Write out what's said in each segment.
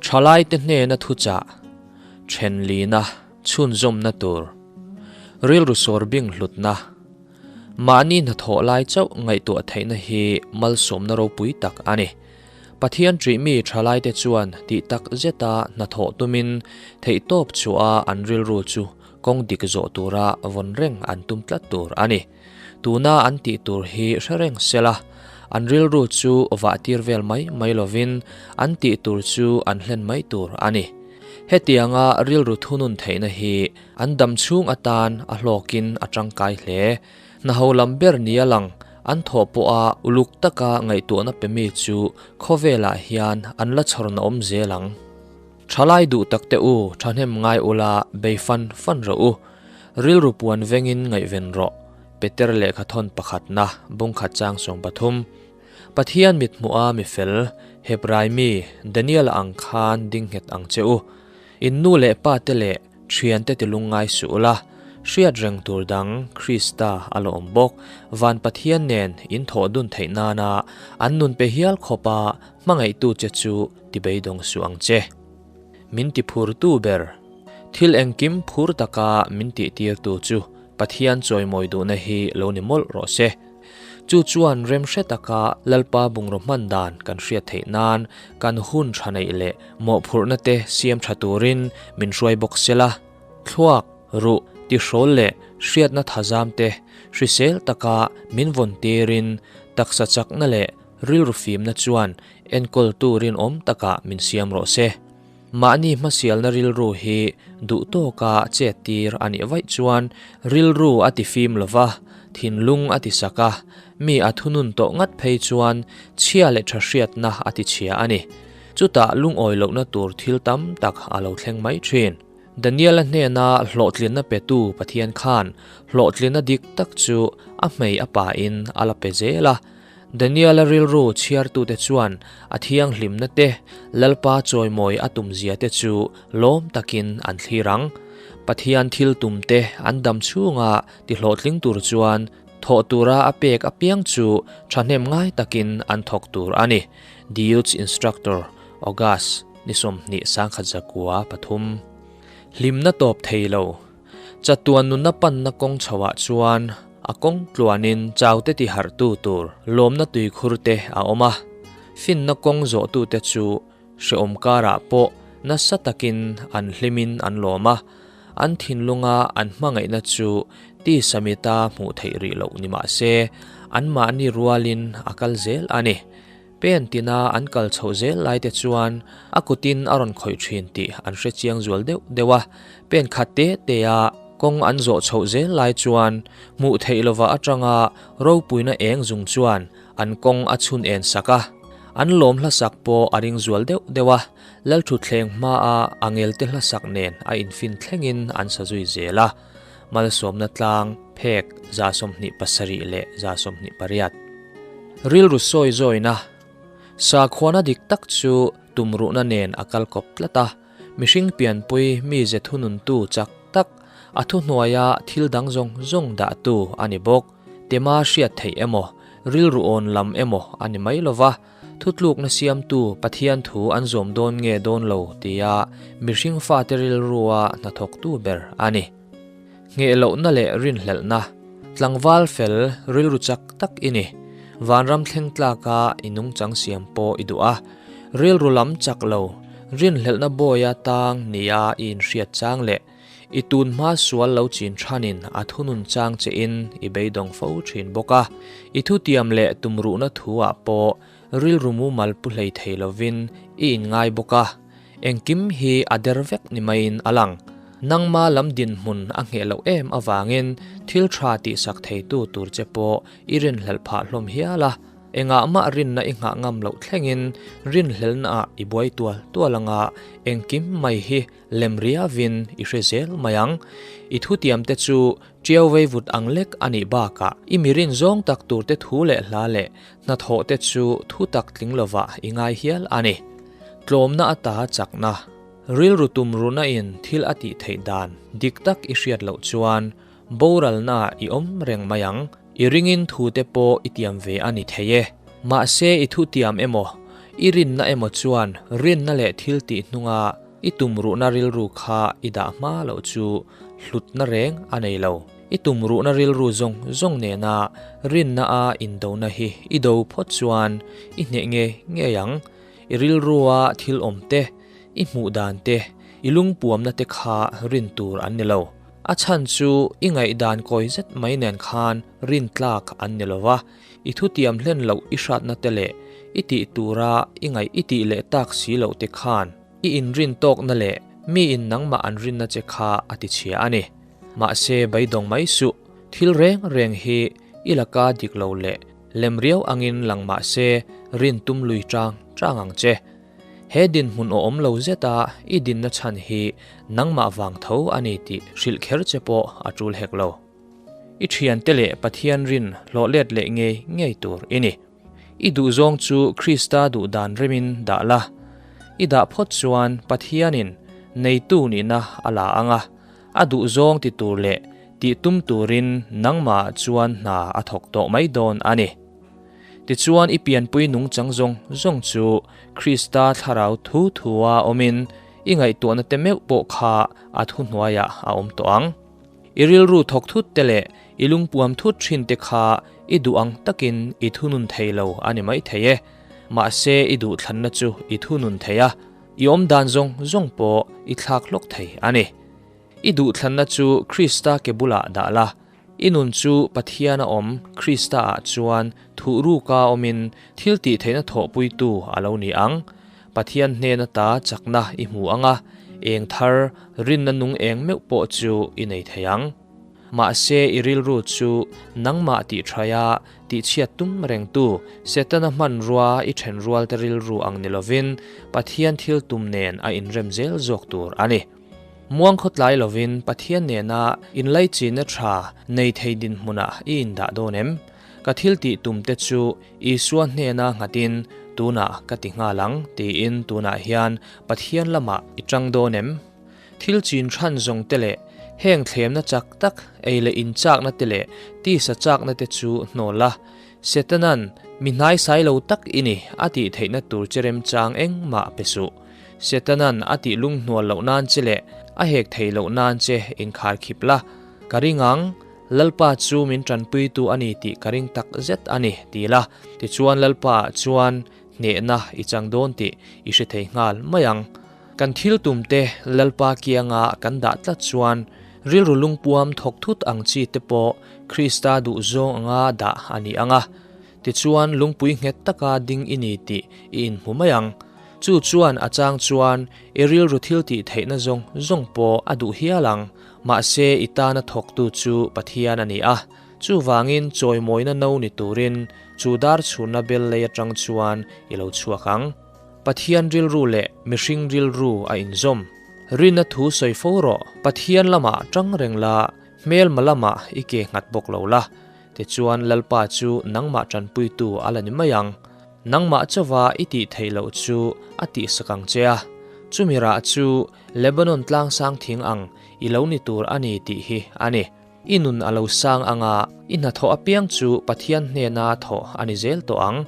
Thalaite hnena thuchah, thenlina, chhunzawmna tur, rilru sawr bing hlutna, mahni hnathawh lai chauh ngaihtuah theihna hi malsawmna ropui tak a ni. Pathian ṭihmi thalaite chuan tih tak zeta hnathawh tumin theihtawp chhuah an rilru chu kawng dik zawh tura vawn reng an tum tlat tur a ni. Tuna an tih tur hi hre reng sela, an rilru chu vah tir vel mai mai lovin an tih tur chu an hlen mai tur a ni. Hetianga rilru thunun theihna hi an dam chhung atan a hlawkin a tangkai hle. Hna ho lam ber nia lang an thawh pawha uluk taka ngaihtuahna pe mi chu khawvelah hian an la chhawrna awm zel ang. Thalai duh tak te u, thahnem ngai ula bei fan fan rawh u. Rilru puan vengin ngaihven rawh. Peter lehkha thawn pakhatna bungkhat chang 13. Pathian mithmuha mi fel, Hebrai mi, Daniel-a ang khan ding nghet ang che u. In nu leh pa te leh thiante ti lungngai suh ula, hriat reng tur dang Krista a la awm bawk. Van Pathian nen in thawh dun theih nana an nun pe hial khawpa hmangaihtu che chu ti beidawng suh ang che. Min ti phurtu ber. Thil engkim phur taka min tihtirtu chu Pathian chawimawi duhna hi lo ni mawlh rawh se. Chu chuan rem hre taka Lalpa bungraw hman dan kan hriat theih nan kan hun tha neih leh mawhphurhna te siam tha turin min hruai bawk sela. Thluak, ruh, tihrawl leh hriatna thazam te hrisel taka min vawn tirin taksa chakna leh rilru fimna chuan enkawltu rinawm takah min siam rawh se. Mahni hmasialna rilru hi duh tawka chet tir a nih vaih chuan rilru a ti fim lo va, thinlung a ti sak a, mi a thunun tawh ngat phei chuan chhia leh tha hriatna a ti chhia a ni. Chutah lungawi lohna tur thil tam tak a lo thleng mai thin. Daniel-a hnena hlawhtlinna petu Pathian khan hlawhtlinna dik tak chu a hmei a pain a la pe zel a. Daniel-a rilru chhiartute chuan a thianghlimna te, Lalpa chawimawi a tumzia te chu lawm takin an thlir ang. Pathian thil tumte an dam chhunga tihlawhtling tur chuan thawh tura a pek apiang chu thahnem ngai takin an thawk tur a ni. The Youth Instructor, August, ni 21 93. Hlimna tawp thei lo. Chatuan nunna panna kawng chhoah chuan a kawng tluanin chaute ti harhtu tur lawmna tuikhur te a awm a. Finna kawng zawhtute chu hrehawm karah pawh nasa takin an hlimin an lawm a. An thinlunga an hmangaihna chu tisa mita hmuh theih rih loh ni mah se, anmahni rualin a kal zel a ni. Pen tina an kal chhoh zel lai te chuan a kutin a rawn khawih thin tih an hre chiang zual deuh deuh a, pen khat te te a kawng an zawh chhoh zel lai chuan hmuh theih lova atanga ropuina eng zung chuan an kawng a chhun en sak a, an lawm hlasak pawh a ring zual deuh deuh a, Lalthutthleng hmaa a ngelte hlasak nen a infin thlengin an sa zui zel a, malsawmna tlang phek 27 leh 28. Rilru sawi zawina, Sakhuana dik tak chu tumruhna nen a kal kawp tlat a, mihring pianpui mize thununtu chak tak, a thuhnuaia thil dang zawng zawng dahtu a ni bawk. Tema hriat theih emaw, rilru awn lam emaw a ni mai lova, thutlukna siamtu Pathian thu an zawm dawn nge dawn lo tia mihring fate rilrua hnathawktu ber a ni. Ngheh lohna leh rinhlelhna, Tlangval fel rilru chak tak i ni. Vanram thleng tlaka i nungchang siam pawh i duh a. Rilru lam chak lo, rinhlelhna bawia tang nia i inhriat chang leh i tun hma sual lo chin thanin a thunun chang che in i beidawng fo thin bawk a. I thutiam leh tumruhna thu ah pawh rilru mumal pu hlei thei lovin i inngai bawk a. Engkim hi a der vek ni maiin a lang. Nangma lam dinhmun a ngheh loh em avangin thil tha tihsak theitu tur che pawh i rinhlelh phah hlawm hial a. Engah mah rinna i nghah ngam loh thlengin rinhlelhnaah i buai tual tual anga engkim mai hi lem riavin i hre zel mai ang. I thutiamte chu tiau vei vut ang lek a nih bakah i mi rin zawng tak turte thu leh hla leh hnathawhte chu thu tak tling lovah i ngai hial a ni. Tlawmna ata chakna, rilru tum runa in thil a tih theih dan dik tak i hriat loh chuan boralna i awm reng mai ang. I ringin thu te pawh i tiam ve a ni thei e. Mahse i thu tiam emaw, I rinna emaw chuan rinna leh thiltih hnunga i tumruhna rilru kha i dah hma loh chu hlutna reng a nei lo. I tumruhna rilru zawng zawng nena rinna a indona hi i do phawt chuan i hneh ngei ngei ang. I rilrua thil awm te, i hmuh dan te, i lungpuamna te kha rin tur an ni lo. A chhan chu i ngaihdan kawi zet mai nen khan rin tlak an ni lo va, i thutiam hlen loh i hratna te leh i tih tura i ngaih i tih leh tak si loh te khan i inrin tawkna leh miin nangmah an rinna che kha a ti chhia a ni. Mahse beidawng mai suh, thil reng reng hi i laka dik lo leh lem riau angin lang mahse rin tum lui chang chang ang che. He dinhmun awm lo zeta i dinna chhan hi nangmah vang tho a ni tih hrilh kher che pawh a tul hek lo. I thiante leh Pathian rin hlawh let leh ngei ngei tur i ni. I duhzawng chu Krista duh dan remin dah la. I dah phawt chuan Pathianin neitu nihna a la ang a, a duhzawng ti tur leh tih tum turin nangmah chuan hna a thawk tawh mai dawn a ni. Tichuan i pianpui nungchang zawng zawng chu Krista thlarau thu thua awmin i ngaihtuahna te meuh pawh kha a thuhnuaiah a awm tawh ang. I rilru thawk thut te leh i lungpuam thut thin te kha i duh ang takin i thunun thei lo a ni mai thei e. Mahse i duhthlanna chu i thunun thei a, i awmdan zawng zawng pawh i thlak hlawk thei a ni. I duhthlanna chu Krista ke bulah dah la, i nun chu Pathian a awm Krista ah chuan thuhruka awmin thil tih theihna thawhpuitu a lo ni ang. Pathian hnen ata chakna i hmu ang a, eng thar, rinna nung eng meuh pawh chu i nei thei ang. Mahse i rilru chu nangmah tih thaia tihchhiat tum rengtu Setana hmanrua i then rualte rilru ang ni lovin Pathian thil tum nen a inrem zel zawk tur a ni. Muang khawtlai lovin Pathian nena inlaichinna tha nei thei dinhmunah i indah dawn em? Ka thil tih tum te chu Isua hnena nghatin tunah ka ti nghal ang tiin tunah hian Pathian lamah i tang dawn em? Thil chin hran zawng te leh heng thlemna chak tak ei leh in chakna te leh tisa chakna te chu hnawl la, Setanan mi hnaisai lo tak i ni a tih theihna tur che remchang engmah pe suh. Setanan a tih lunghnual loh nan che leh a hek theih loh nan che inkhar khip la, ka ring ang, Lalpa chu min tanpuitu a ni tih ka ring tak zet a ni, ti la. Tichuan Lalpa ah chuan hnehna i chang dawn tih i hre thei nghal mai ang. Kan thil tumte Lalpa kianga kan dah tlat chuan rilru lungpuam thawk thut ang chi te pawh Krista duhzawng anga dah a ni ang a. Tichuan lungpui nghet taka ding i ni tih i inhmu mai ang. Chu chuan a chang chuan i rilru thil tih theihna zawng zawng pawh a duh hial ang. Mahse i tana thawktu chu Pathian a ni a, chuvangin chawimawina no ni turin chu dar chhunna bel lei atang chuan i lo chhuak ang. Pathian rilru leh mihring rilru a inzawm. Rinna thu sawi fo rawh, Pathian lamah tang reng la, hmelma lamah i ke nghat bawk lo la. Tichuan Lalpa chu nangmah tanpuitu a la ni mai ang. Nangmah chauva i tih theih loh chu a tihsak ang che a, chumi rah chu Lebanon tlang sang thing ang i lo ni tur a ni tih hi a ni. I nun a lo sang ang a, i hnathawh apiang chu Pathian hnena thawh a ni zel tawh ang.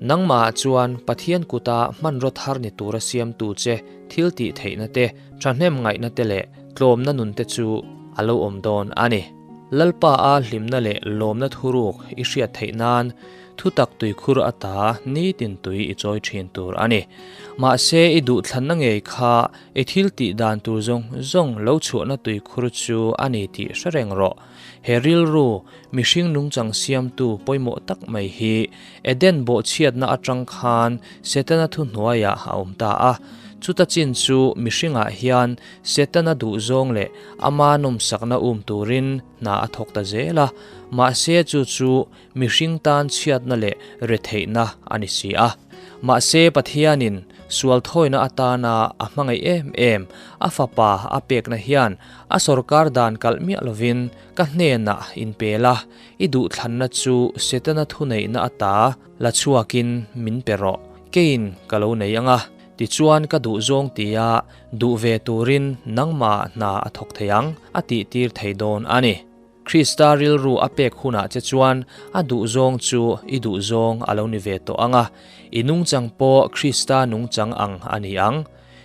Nangmahah chuan Pathian kuta hmanraw thar ni tura siamtu che thil tih theihna te, thahnem ngaihna te leh tlawmna nun te chu a lo awm dawn a ni. Lalpa a hlimna leh lawmna thuruk i hriat theih nan Thutak tuikhur ata nitin tui i chawi thin tur a ni. Mahse i duhthlanna ngei kha i thil tih dan tur zawng zawng lo chhuahna tuikhur chu a ni tih hre reng rawh. He rilru, mihring nungchang siamtu pawimawh tak mai hi Eden bawhchhiatna atang khan Setana thuhnuaiah a awm ta a. Chuta chin chu mihringah hian Setana duhzawng leh ama nawmsakna um turin hna a thawk ta zel a. Mahse chu chu Mihring tan chhiatna leh retheihna a ni si a. Mahse Pathianin sual thawina atana a hmangaih em em a fapa a pekna hian a sawrkar dan kalh miah lovin ka hnenah inpel a, i duhthlanna chu Setana thuneihna ata la chhuakin min pe rawh, keiin ka lo nei ang a, tichuan ka duh zawng tia duh ve turin nangmah hna a thawk thei ang a tihtir thei dawn a ni. Krista rilru a pek hunah che chuan a duhzawng chu i duhzawng a lo ni ve tawh ang a, i nungchang pawh Krista nungchang ang a ni ang.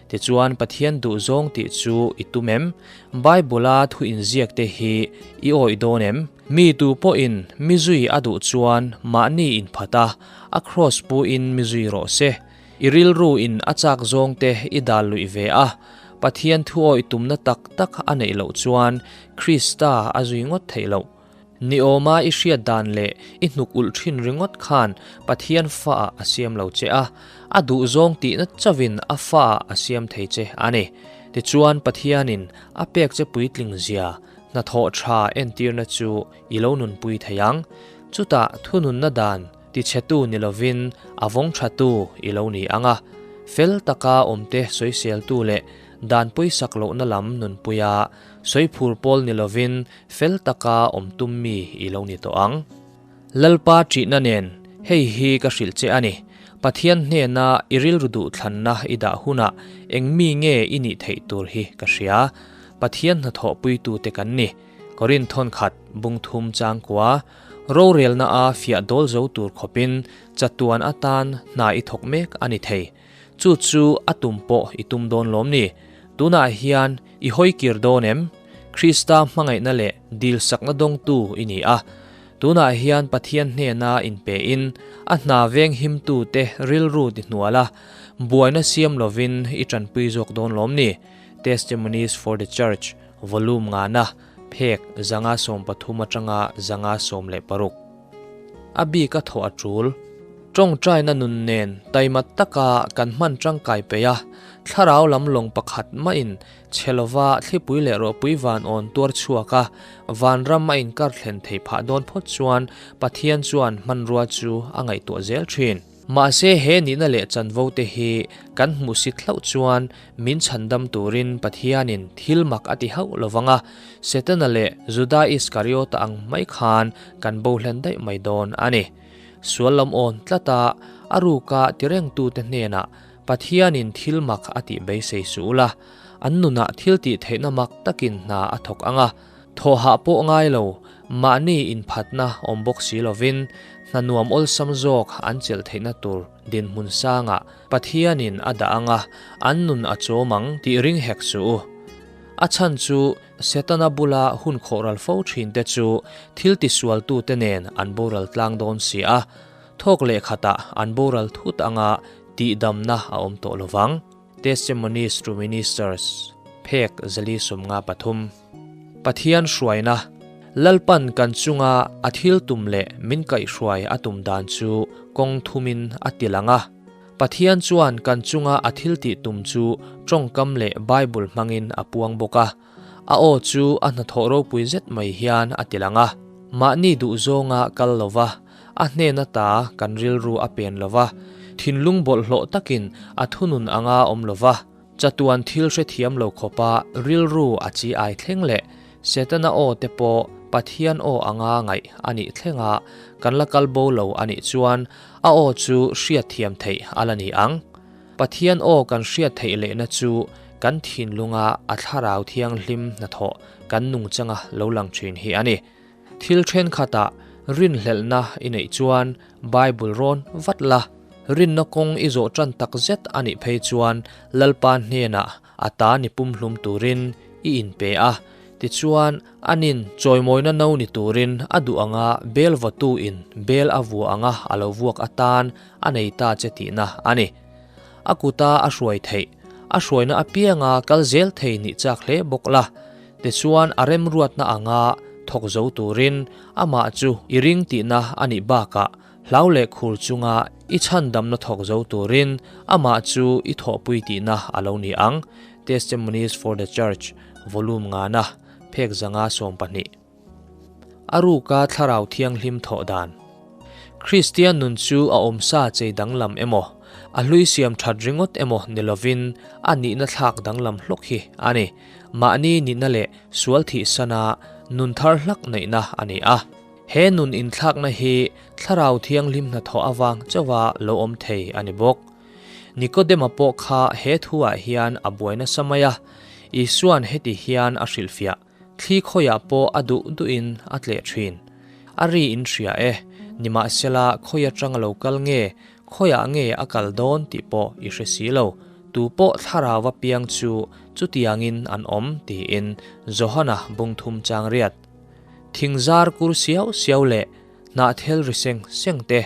Tichuan Pathian duhzawng tih chu i tum em? Bible-a thu inziakte hi i awih dawn em? Mi tu pawhin mi zui a duh chuan mahni inphat a, a kraws puin mi zui rawh se. I rilru in a chak zawngte i dal luih ve a, Pathian thu awih tumna tak tak a neih loh chuan Krista a zui ngawt theih loh. Ni awma i hriat dan leh i hnuk ulh thin ringawt khan Pathian fa ah a siam lo che a, a duhzawng tihna chauhin a fa ah a siam thei che a ni. Tichuan Pathianin a pek che puitling zia, hnathawh tha entirna chu i lo nunpui thei ang. Chutah thununna dan tichhetu ni lovin a vawng thatu i lo ni ang a, fel taka awmte sawiseltu leh dan pawisak lohna lam nunpuia sawiphur pawl ni lovin fel taka awm tum mi i lo ni tawh ang. Lalpa ṭihna nen hei hi ka hrilh che a ni, Pathian hnena i rilru duhthlanna i dah hunah eng mi nge i nih theih tur hi ka hria. Pathian hnathawhpuitute kan ni. Korinth thawnkhat bungthum changkua rorelna a fiah dawl zo tur khawpin chatuan atan hna i thawk mek a ni thei. Chu chu a tum pawh i tum dawn lawm ni? Tunah hian i hawi kir dawn em? Krista hmangaihna leh dilsakna dawngtu i ni a. Tunah hian Pathian hnena inpein a hna veng himtute rilru ti hnual a, buaina siam lovin i tanpui zawk dawn lawm ni? Testimonies for the Church, Volume ngana, phek 113 atanga 116. A bik a thawh a tul. Tawngtaina nun nen taima taka kan hman tangkai peih a, thlarau lam lawng pakhat mahin chhe lova thlipui leh rawhpui van awn tuar chhuak a, vanram a inkar thlen thei phah dawn phawt chuan Pathian chuan hmanrua chu a ngaihtuah zel thin. Mahse he nihna leh chanvo te hi kan hmuhsit hlauh chuan min chhandam turin Pathianin thil mak a ti hauh lo vang a, Setana leh Juda Iskariota ang mai khan kan bo hlen daih mai dawn a ni. Sual lam awn tlata a ruka tirengtute hnenah Pathianin thil mak a tih beisei suh ula, an nunah thil tih theihna mak takin hna a thawk ang a, Thawhah pawh ngai lo, mahni inphatna awm bawk si lovin hna nuam awlsam zawk an chelh theihna tur dinhmun sangah Pathianin a dah ang a, an nun a chawm ang tih ring hek suh u. A chhan chu Setana bula hun khawhral fo thinte chu thil tisualtute nen an boral tlang dawn si a, thawk leh khatah an boral thut anga tihdamna a awm tawh lovang. Testimonies to Ministers, phek zali 53. Pathian hruaina, Lalpan kan chunga a thil tum leh min kaihhruai a tum dan chu kawng thumin a ti lang a. Pathian chuan kan chunga a thil tih tum chu tawngkam leh Bible hmangin a puang bawk a. A aw chu a hnathawh ropui zet mai hian a ti lang a. Mahni duhzawnga kal lova, a hnen ata kan rilru a pen lova, thinlung bawlhhlawh takin a thunun anga awm lova, Chatuan thil hrethiam lo khawpa rilru a chi ai thleng leh Setana aw te pawh Pathian aw anga ngaih a nih thlenga kan la kal bo lo a nih chuan a aw chu hriatthiam theih a la ni ang. Pathian aw kan hriat theih lehna chu kan thinlunga a thlarau thianghlim hnathawh kan nungchanga lo lang thin hi a ni. Thil thenkhatah rinhlelhna i neih chuan Bible rawn vat la, rinna kawng i zawh tan tak zet a nih phei chuan Lalpa hnenah a ta ni pumhlum turin i inpe a, tichuan anin chawimawina no ni turin a duh anga bel vawtu in bel a vua anga a lo vuak atan a nei ta che tihna a ni. A kuta a hruai theih, a hruaina apianga kal zel thei nih chak hle bawk la. Tichuan a remruatna anga thawk zo turin amah chu i ring tihna a nih bakah hlau leh khur chunga i chhandamna thawk zo turin amah chu i thawhpui tihna a lo ni ang, Testimonies for the Church, Volume ngana, phek 112. A ruka Thlarau Thianghlim thawh dan. Kristian nun chu a awmsa chei danglam emaw, a hlui siam that ringawt emaw ni lovin a nihna thlak danglam hlawk hi a ni. Mahni nihna leh sual thihsana nun thar hlak neihna a ni a. He nun inthlakna hi Thlarau Thianghlim hnathawh avang chauha lo awm thei a ni bawk. Nikodema pawh kha he thuah hian a buai nasa mai a, Isua'n heti hian a hrilhfiah. Thli khawiah pawh a duh duhin a tleh thin. A ri in hria e, nimahsela khawi atanga lo kal nge, khawiah nge a kal dawn tih pawh i hre si lo. Tu pawh thlarau a piang chu chutiangin an awm tiin Johana bungthum chang riat. Thingzar kur siau siau leh Hnahthel ri seng seng te,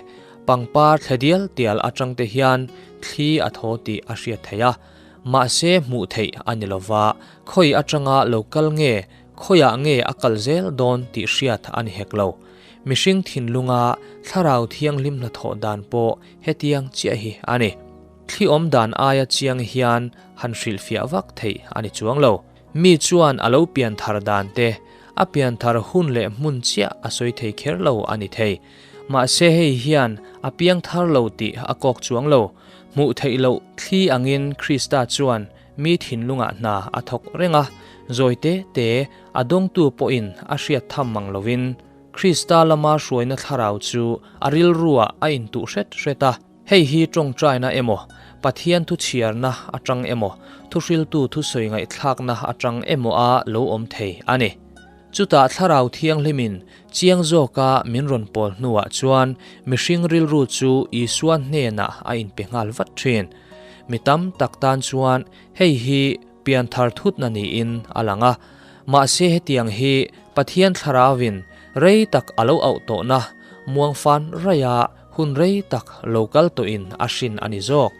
pangpar thle dial tial atang te hian thli a thaw tih a hriat theih a, mahse hmuh theih a ni lova, khawi atanga lo kal nge, khawiah nge a kal zel dawn tih hriat a ni hek lo. Mihring thinlunga thlarau thianghlim hnathawh dan pawh hetiang chiah hi a ni. Thli awm dan aia chiang hian han hrilhfiah vak theih a ni chuang lo. Mi chuan a lo pianthar dan te, a pianthar hun leh hmun chiah a sawi thei kher lo a ni thei. Mahse hei hian a piangthar lo tih a kawk chuang lo. Hmuh theih loh thli angin Krista chuan mi thinlungah hna a thawk reng a, zawi te te a dawngtu pawhin a hriat tham mang lovin Krista lama hruaina thlarau chu a rilruah a intuh hret hret a. Hei hi tawngtaina emaw, Pathian thu chhiarna atang emaw, thuhriltu thusawi ngaihthlakna atang emaw a lo awm thei a ni. Chutah Thlarau Thianghlimin chiang zawka min rawn pawl hnuah chuan mihring rilru chu Isua hnenah a inpe nghal vat thin. Mi tam tak tan chuan hei hi pianthar thutna niin a lang a. Mahse hetiang hi Pathian Thlarauvin rei tak a lo auh tawhna muangfan raia Hun rei tak lo kal tawhin a hrin a ni zawk.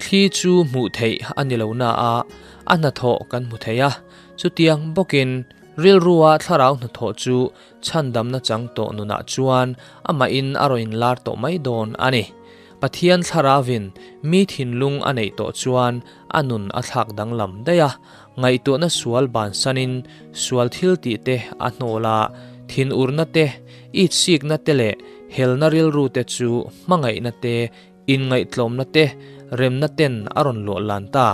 Thli chu hmuh theih a ni lo na a, a hnathawh kan hmu thei a. Chutiang bawkin rilrua thlarau hnathawh chu chhandamna chang tawh nunah chuan amahin a rawn inlar tawh mai dawn a ni. Pathian thlarauvin mi thinlung a neih tawh chuan a nun a thlak danglam daih a, ngaihtuahna sual bansanin sual thil tih te a hnawl a, thinurna te, itsikna te leh helna rilru te chu hmangaihna te, inngaihtlawmna te, remna ten a rawn luah lan ta.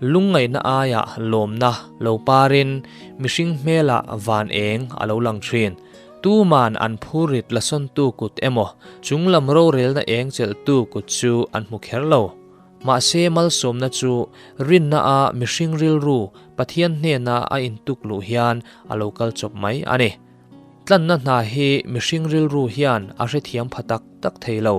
Lungngaihna aiah lawmna lo parin mihring hmelah van eng a lo lang thin. Tuman an phurrit lasawntu kut emaw, chunglam rorelna eng chelhtu kut chu an hmu kher lo. Mahse malsawmna chu rinna a mihring rilru Pathian hnena a intuk luh hian a lo kal chawp mai a ni. Tlanna hna hi mihring rilru hian a hrethiam pha tak tak thei lo.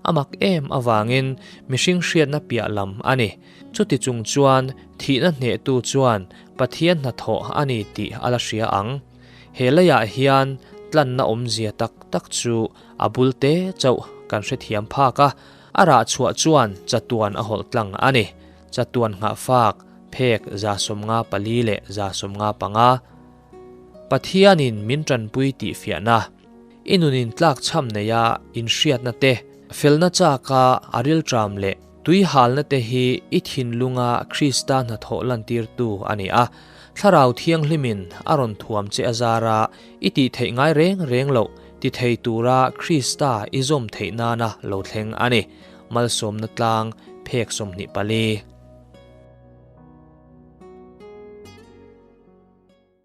A mak em avangin mihring hriatna piah lam a ni. Chuti chung chuan thihna hnehtu chuan Pathian hnathawh a ni tih a la hria ang. He leiah hian tlanna awmzia tak tak chu a bul te chauh kan hrethiam phak a. A rah chhuah chuan chatuan a hawlh tlang a ni. Chatuan nghahfak, phek 54 leh 55. Pathianin min tanpui tih fiahna, i nunin tlakchham neia inhriatna te, felna chaka a rilṭam leh tuihalna te hi i thinlunga Krista hnathawh lantirtu a ni a. Thlarau Thianghlimin a rawn thuam che a zara i tih theih ngai reng reng loh ti thei tura Krista i zawm theih nana lo thleng a ni. Malsawmna tlang phek 24.